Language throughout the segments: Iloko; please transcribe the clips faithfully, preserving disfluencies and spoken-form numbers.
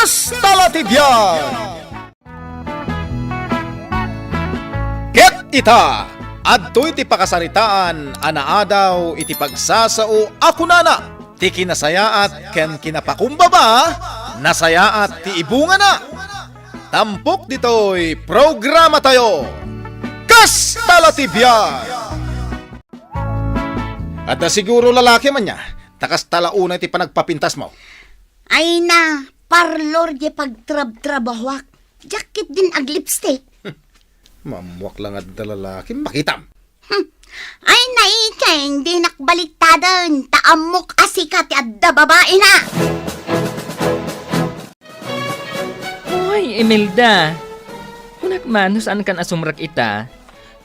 Kasta la ti biag! Ket ita, adtoy ti pakasaritaan a naadaw iti pagsasao a kunana, ti kinasayaat ken kinapakumbaba, nasayaat ti ibungana. Tampok ditoy programatayo, Kasta la ti biag! Adda siguro lalaki man nia, ta kasta la unay ti panagpapintasmo. Ay na, parlor di pagtrabtrabahuak. Diak ketdin aglipstick. Mammuak la nga adda lalaki, makitam. Hmm. Ay, naikeng, dinak baliktaden, ta ammok a sika ti adda babaina. Oy, Imelda! Kunak man, no saankan a sumrek ita,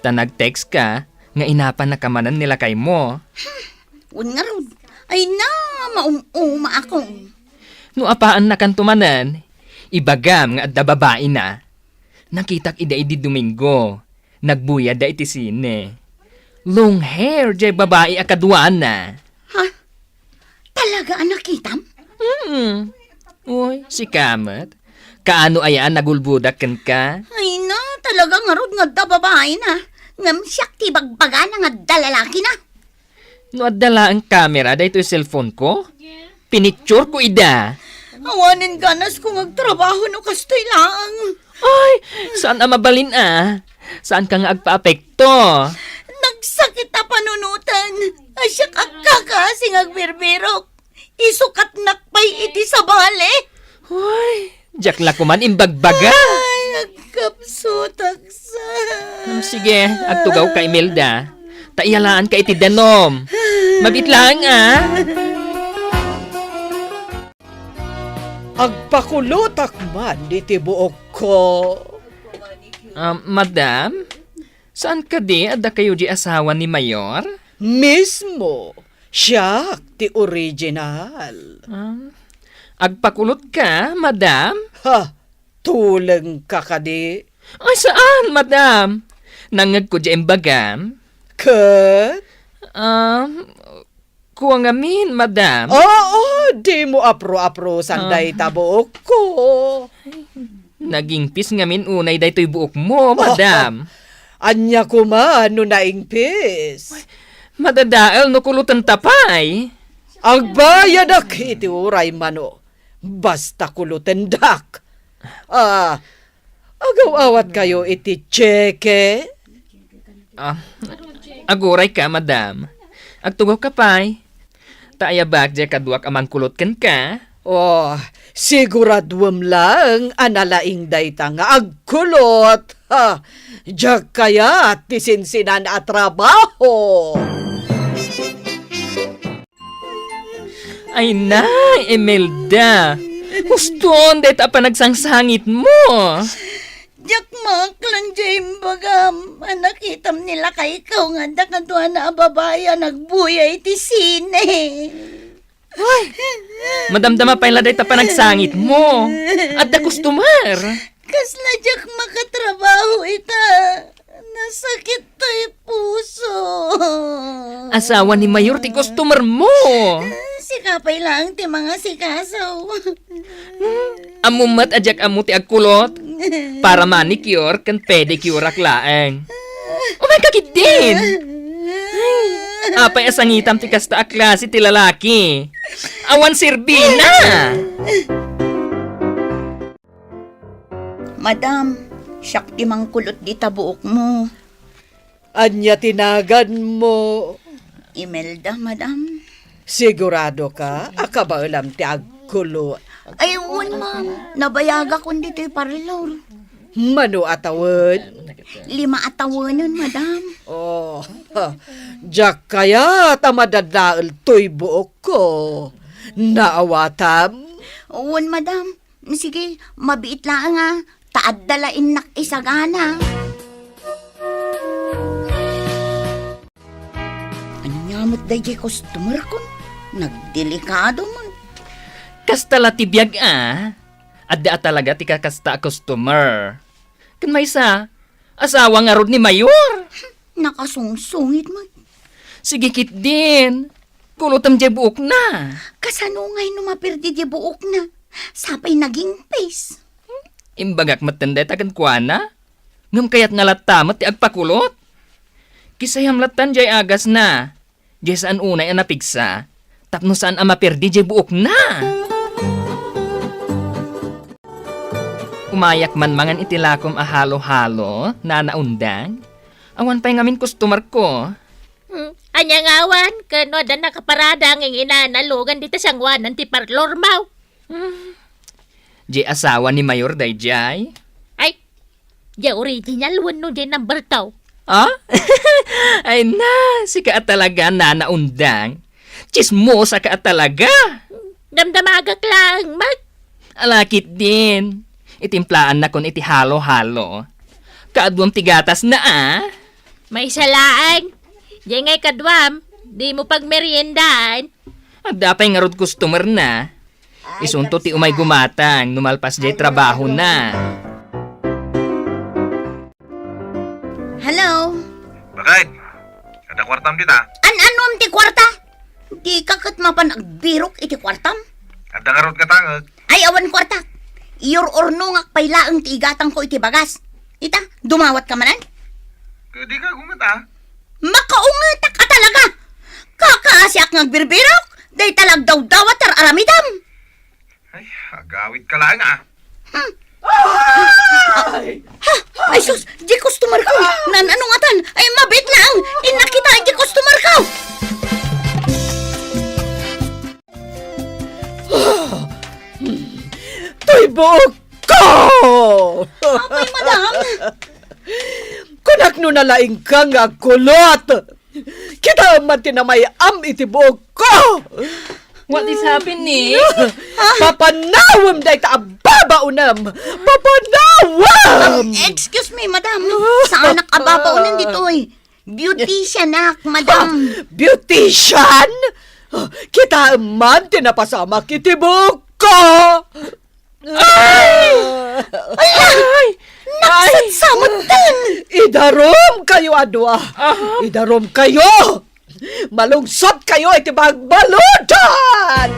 ta nag-text ka nga inapannaka manen ni lakaymo. Wen ngarud, ay na, maum-uma ako. No apaannakanto manen, ibagam nga adda babaina. Nakitak ida idi Domingo. Nagbuyadda iti sine. Long hair jay babai a kaduana. Ha? Talaga a nakitam? Hmm. Uy, sika met. Kaano aya a nagulbodak kenka? Ay na, talaga ngarud nga adda babaina. Ngem siak ti bagbagana nga adda lalakina. No adda laeng kamera daytoy cellphone ko, pinicture ko ida. Awanen ganas ko nga agtrabaho no kastoy laeng. Ay, saan a mabalin a? Saan ka nga agpaapekto? Nagsakit a panunoten. Ay, siak agkakaasi nga agbirbirok. Isukatnak pay iti sabali. Uy, diak la koman imbagbaga. Ay, agkapsutak sa. Hmm, sige, agtugaw ka, Imelda. Ta iyalaanka iti danum. Mabit laeng, a. Agpakulotak man iti buokko. Ah, madam, saan kadi a dakayo di asawa ni Mayor? Mismo. Siak ti original. Um, agpakulot ka, madam? Ha? Tuleng ka kadi? Ay, saan, madam? Nangngegko di imbagam. Ket? Um, kua ngamin, madam. Oo, dimo apro-aprosan Ah. dayta buokko. Nagingpis ngamin unay daytoy buokmo, madam. Ania koma no naingpis? Madadael no kulotenta pay. Agbayadak iti uray mano, basta kulotendak. Ah, agaw-awatkayo iti tseke? Ah, agurayka, madam. Agtugawka pay. Ta ayabak diay kaduak a mangkulot kenka. Oh, siguraduem laeng a nalaing dayta nga agkulot. Ha, diak kayat ti sinsinan a trabaho. Ay na, Imelda. Huston dayta a panagsangsangitmo. Diak maaklan diay imbagam a nakitam ni lakayko nga adda kaduana a babai a nagbuya iti sine. Uy! Madamdama pay la dayta panagsangitmo. Adda customer. Kasla diak makatrabaho ita. Nasakit toy puso. Asawa ni Mayor ti customer mo. Sika pay laeng ti mangasikaso. Hmm, ammo met a diak ammo ti agkulot. Para manicure ken pedicure-ak laeng. Umayka ketdin. Apay a sangitam ti kasta a klase ti lalaki? Awan serbina. Madam, siak ti mangkulot dita buokmo. Ania ti naganmo? Imelda, madam. Sigurado ka a kabaelam ti agkulot? Ay, wen, ma'am. Nabayagakon ditoy parlor. Mano a tawen? Lima a tawenen, madam. Oh, diak kayat a madadael toy buokko. Naawatam? Wen, madam. Sige, mabiit laeng a, ta adda la innak isagana. Ania met daydiay customer kon? Nagdelikado man. Kasta la ti biag a. Adda a talaga ti kakasta a customer. Ken maysa, asawa ngarud ni Mayor. Nakasungsungit man. Sige ketdin. Kulotem diay buokna. Kasano ngay no maperdi diay buokna? Sapay nagingpis. Imbagak metten dayta kenkuana. Ngem kayat nga latta met ti agpakulot. Kisayam lattan jay agasna. Jay saan unay a napigsa. Tapno saan a maperdi jay buokna. Umayak man mangan iti lakom a halo-halo, Nana Undang. Awan pay ngamin customer ko. Hmm, ania nga awan? Ken no adda nakaparada nga ing-inana lugan dita sangoanan ti parlor mo? Hmm. Jay asawa ni Mayor dayjay? Ay, jay original wenno jay number two? Ah? Ay na, sika a talaga, Nana Undang. Tsismosa ka a talaga. Damdamagak laeng met. Alakit din. Itimplaannakon iti halo-halo. Kaaduam ti gatasna, a. Maysa laeng. Jay nga ikaduam, dimo pagmeriendaan. Adda pay ngarud customer na. Isunto ti umay gumatang no malpas jay trabahona. Hello? Bakit? Adda kuartam dita? An-anom ti kuarta? Dika ket mapan agbirok iti kuartam? Adda ngarud nga tangek. Ay, awan kuarta. Iyur-urnongak pay laeng ti igatangko iti bagas. Ita, dumawatka manen? Ket dika gumet, a. Makaungetak a talaga! Kakaasiak nga agbirbirok, dayta la agdawdawat ti ar-aramidem. Ay, agawidka laeng, a. Hmm. Ay! Ha? Ay, sus! Di customer ko! Nan-ano ngatan? Ay, mabiit laeng! Innak ita, di customer ko! Toy buokko! Apay, madam? Kunak no nalaingka nga agkulot! Kitaem man ti namay-am iti buokko! What is happening? Papanawem dayta a babaonem! Papanawem! Um, excuse me, madam. Saanak a babaonen ditoy. Beautician ak, madam. Beautician? Kitaem man ti napasamak iti buokko! Ay! Ay! Ay! Naksatsametten! Idarumkayo a dua! Ah. Idarumkayo! Malungsotkayo iti bagbaludan!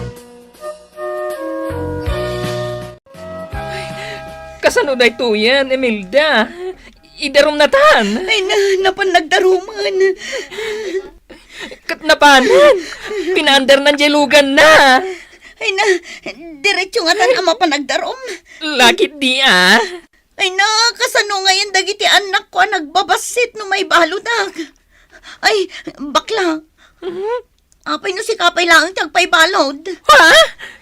Kasano daytoyen, Imelda? Idarumnatan? Ay na, napan nagdarumen. Ket napanen? Pinaandarnan jay luganna. Ay na, diretso ngatan a mapan nagdarum. Lakit di, a. Ay na, kasano ngayen dagiti annakko a nagbabassit no maibaludak? Ay, bakla. Mhm. Apay no sika pay laeng ti agpaibalud? Ha?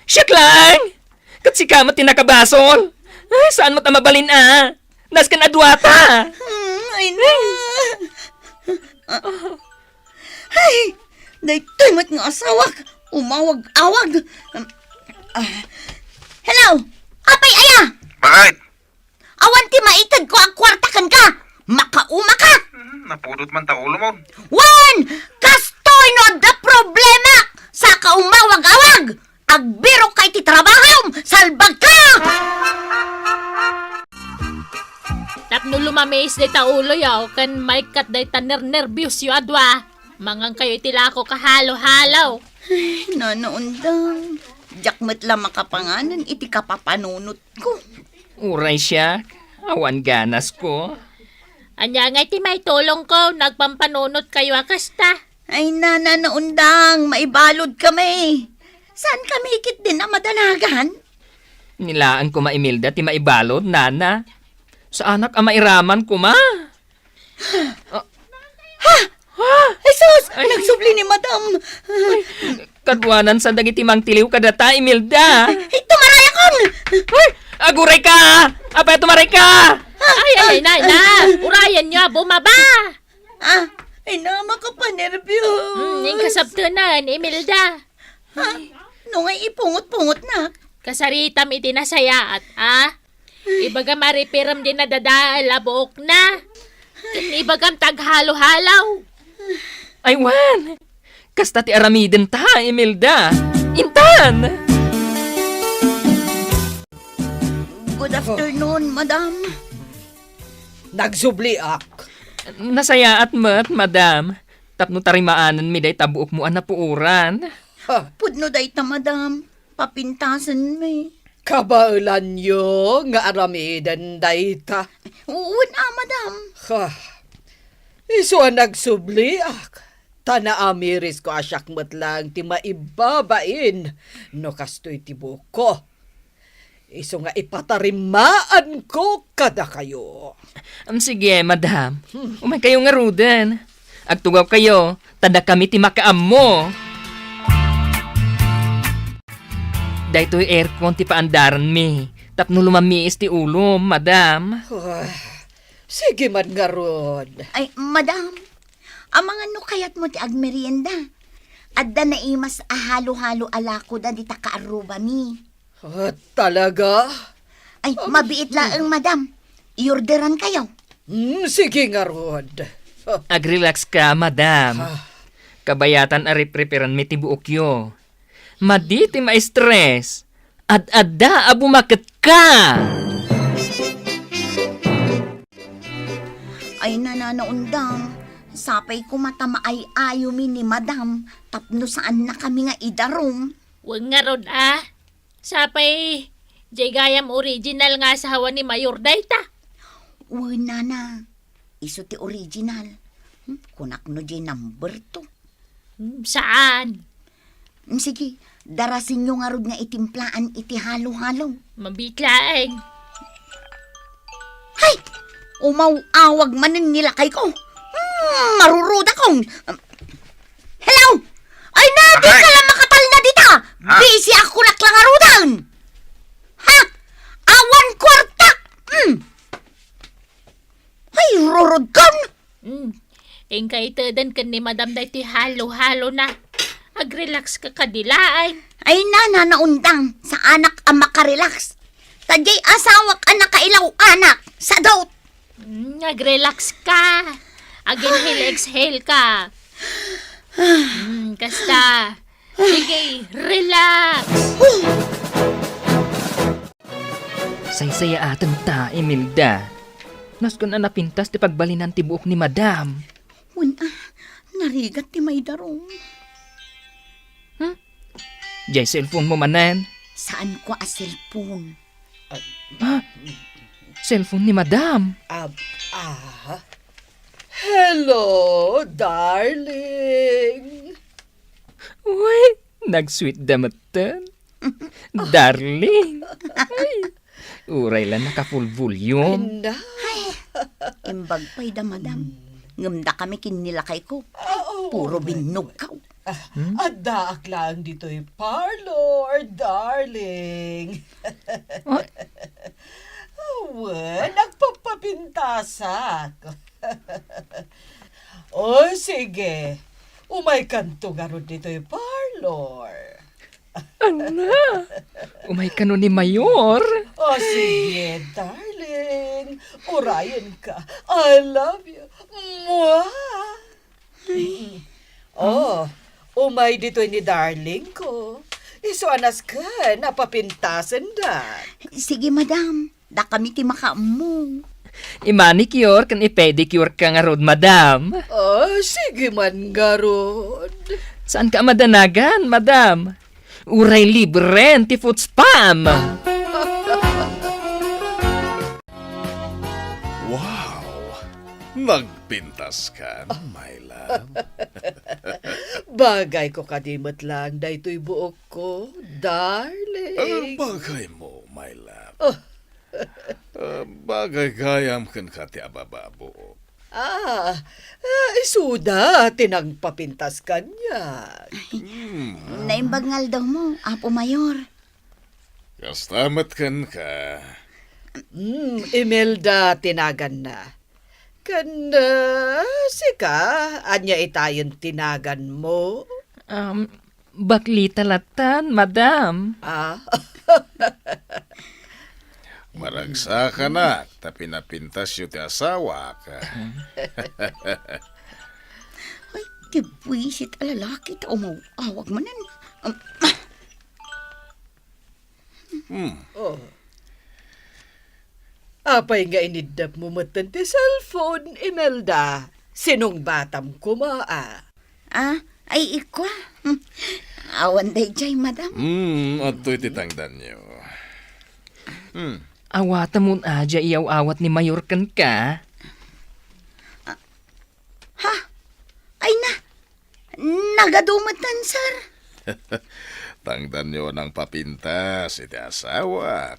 Siak laeng? Ket sika met ti nakabasol? Ay, saan met a mabalin, a? Nasken a duata. Hmm, ay na. Ay, daytoy met nga asawak. Umawag-awag. Ah, hello? Apay aya? Bakit? Awan ti maitedko a kuarta kenka. Makaumaka! Hmm, napudot man ta ulomon. Wen! Kastoy no adda problema! Saka umawag-awag! Agbirokka iti trabahom! Salbagka! Tapno lumamis dayta uloyo ken maikkat dayta nernerbiosyo a dua, mangankayo iti lakok a halo-halo. Ay, Nana Undang, diak met la makapanganen iti kapapanunotko. Uray siak, awan ganasko. Ania ngay ti maitulongko no agpampanunotkayo a kasta? Ay, Nana Undang, maibaludkami. Saankami ketdin a madanagan? Ni laeng koma Imelda ti maibalud, Nana. Saanak a mairaman koma. Ah. Ha? Ha? Ay, sus! Ay. Nagsubli ni Madam. Ay, kaduanan sa dagiti mangtiliw kadata, Imelda. Ay, tumaray akon! Ay, aguray ka! Apay, tumaray ka! Ay, ay, ay, nay, na! Urayan niyo, bumaba! Ah, ay na, makapanerbio. Hmm, yung kasabtunan, Imelda. Ha? No ngay ipungot-pungot na? Kasaritam iti nasayaat, a? Ibagam a ripiram di nadadael a buokna. Ken ibagam ta aghalo-halo. Ay, wen! Kasta ti aramidenta, Imelda. Intan! Good afternoon, madam. Nagsubliak. Nasayaat met, madam. Tapno tarimaanenmi dayta buokmo a napuoran. Ha? Pudno dayta, madam. Papintasenmi. Kabaelanyo nga aramiden dayta. Wen a, madam. Ha, isu a nagsubliak, ta naamirisko a siak met laeng ti maibabain no kastoy ti buokko. Isu nga ipatarimmaanko kadakayo. Am, sige, madam. Hmm. Umaykayo ngaruden. Agtugawkayo, ta dakami ti makaammo. Daytoy aircon ti paandaranmi tapno lumammiis ti ulom, madam. Ah, sige man ngarud. Ay, madam, amangan no kayatmo ti agmerienda. Adda naimas a halo-halo a lakoda dita kaarrubami. Ah, talaga? Ay, mabiit laeng, madam. I-orderankayo. Hmm, sige ngarud. Ah. Agrelax ka, madam. Ah. Kabayatan a ripreparanmi ti buokyo. Madi ti ma-stress. Ad-adda a bumaket ka! Ay, nananaundang, sapay koma ta maay-ayomi ni madam tapno saannakami nga idarum. Wen ngarud a, sapay, jay gayam original nga asawa ni Mayor dayta. Wen, nana, isu ti original. Hmm, kunak no jay number two. Hmm, saan? Mm, sige, darasenyo ngarud nga itimplaan iti halo-halo. Mabiit laeng. Hay! Umaw-awag manen ni lakayko. Mm, marurudakon. Hello? Ay, na, di ka lang makatalna dita. Ah. Busy ako nak lang arudan. Ha? Awan kwarta. Mm. Ay, rurudkon. Hmm. Inka iteden ken ni Madam daytoy halo-halona. Agrelax ka kadi laeng. Ay, nananaundang, saanak a makarelax. Ta jay asawak a nakailaw anak, sadot. Hmm, agrelax ka. Aginhale-exhale ka. Hmm, kasta. Sige, relax. Saysayaaten ta, Imelda. Nasken a napintas ti pagbalinan ti buok ni Madam. Wen a, narigat ti maidarum. Hmm? Jay cellphone mo manen? Saanko a cellphone. Ah, cellphone ni Madam. Ah, ah. Hello, darling. Uy, nag-sweet da metten. Darling. Ay, uray la naka-full volume. Ay, na. Ay, imbag pay da, Madam. Hmm. Ngem dakami ken ni lakayko. Ah, oo, puro oo, binnugkaw. Ah, hmm? Addaak laeng ditoy parlor, darling. Ah? Wen, nagpapapintasak. O, sige. Umaykanto ngarud ditoy parlor. Ala, umaykano ni Mayor? O, sige, darling. Urayenka. I love you. Mwah! Ay. O, umay ditoy ni darling ko. Isu a nasken a papintasendak. Sige, Madam. Dakami ti makaammo. I-manicure ken i-pedicure ka ngarud, Madam. Ah, sige man ngarud. Saanka a madanagan, Madam? Uray libren ti foot spam. Wow! Nagpintas ka, my love. Bagayko kadi met laeng daytoy buokko, darling. Ah, bagaymo, my love. Oh. Ah, bagay gayam kenka ti ababa a buok. Ah, ah, isuda ti nangpapintas kaniak. Hmm. Naimbag nga aldawmo, Apo Mayor. Kasta met kenka. Hmm, Imelda ti naganna. Ken, ah, sika, ania itayen ti naganmo? Um, Baklita latan, Madam. Ah? Maragsakanak, ta pinapintasyo ti asawak. Ay, ti buisit a lalaki, ta umaw-awag manen. Um, Hmm. Oh. Apay nga iniddapmo metten ti cellphone, Imelda? Sinungbatam koma, a? Ah, ay, ikwa. Hmm. Awan daydiay, Madam. Hmm, adtoy ti tangdanyo. Hmm. Awatem un adda iyaw-awat ni Mayor kenka? Ha? Ay na, nagadu metten, sir. Tangdanyo nang papintas iti asawak.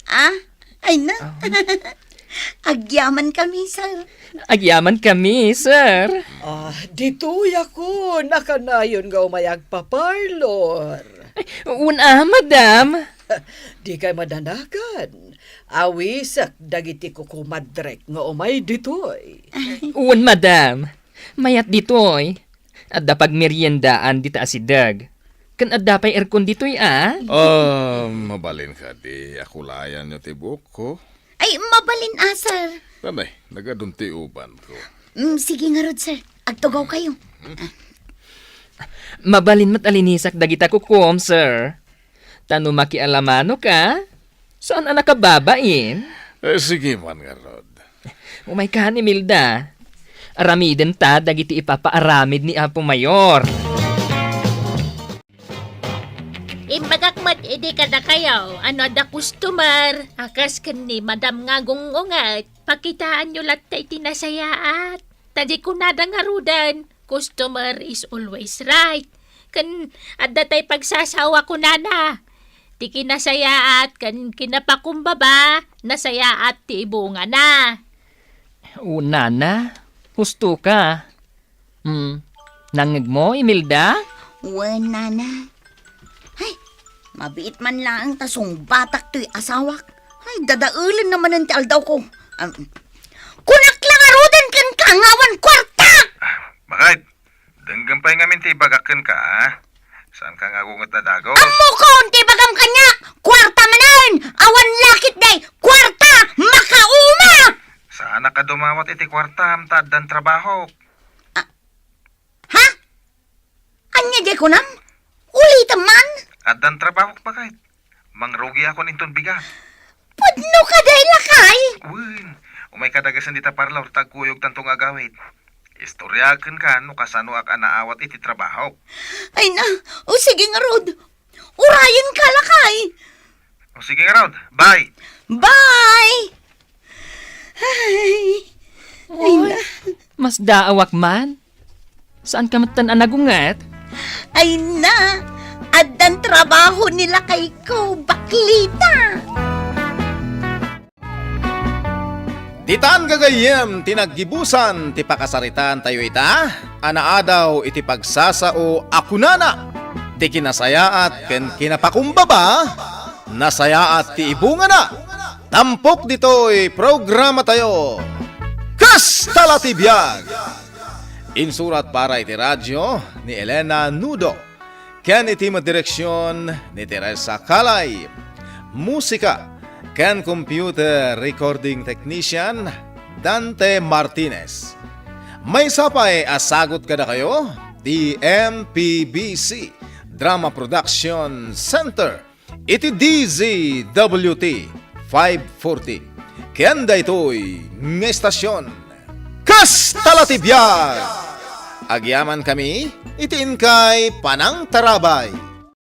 Ah? Ay na. Ah. Agyaman kami, sir. Agyaman kami, sir. Ah, ditoy ako, nakanayon nga umay agpaparlor. Ay, una, madam. Dikay madanagan. Awisek dagiti kukumadrek nga umay ditoy. Wen, madam. Mayat ditoy. Adda pagmeriendaan dita asideg. Ken adda pay aircon ditoy, a? Ah, mabalin kadi a kulayanyo ti buokko? Ay, mabalin a, sir. Tanay, nagadun ti ubanko. Mm, sige ngarud, sir. Agtugaw kayo. Mabalin met a linisak dagita kukuam, sir. Ta no makialamanoka, saan a nakababain? Eh, sige man ngarud. Umayka, Imelda. Aramidenta dagiti ipapaaramid ni Apo Mayor. Imbagak met idi kadakayo, no adda customer a kas ken ni Madam nga gung-unget, pakitaanyo latta iti nasayaat. Ta di kunada ngaruden, "Customer is always right." Ken adda tay pagsasawa kunana, "Ti kinasayaat ken kinapakumbaba, nasayaat ti ibungana." O, nana, husto ka. Hmm, nangngegmo, Imelda? Wen, nana. Ay, mabiit man laeng ta sungbatak toy asawak. Ay, dadaelen na manen ti aldawko. Am, kunak la ngaruden kenka nga awan kuarta! Ah, bakit? Denggem pay ngamin ti ibagak kenka, a? Saanka nga agunget a dagus? Ammokon ti ibagam kaniak! Kuarta manen! Awan lakit day! Kuarta! Makauma! Saanak a dumawat iti kuartam ta addan trabahok. Ah, ha? Ania diay kunam? Ulitem man? Addan trabahok, bakit? Mangrugiakon inton bigat. Pudno ka day, lakay! Wen, umay ka dagesen dita parlor ta agkuyog tanto nga agawid. Istoryaak kenka no kasanoak a naawat iti trabahok. Ay na, o sige ngarud. Urayenka, lakay! O sige ngarud, bye! Bye! Ay, ay na. Masdaawak man. Saanka metten a nagunget? Ay na, addan trabaho ni lakayko, baklita. Ditan gagayyem ti naggibusan ti pakasaritaan tayo ita, a naadaw iti pagsasao a kunana, ti kinasayaat ken kinapakumbaba, nasayaat ti ibungana. Tampok ditoy programa tayo, Kasta la ti Biag. Insurat para iti radio ni Elena Nudo, ken iti direksion ni Teresa Calay. Musika ken computer recording technician, Dante Martinez. Maysa pay a sagut kadakayo ti M P B C Drama Production Center iti D Z W T five forty. Ken daytoy nga estasion, Kasta la ti Biag! Agyamankami iti inkay panangtarabay.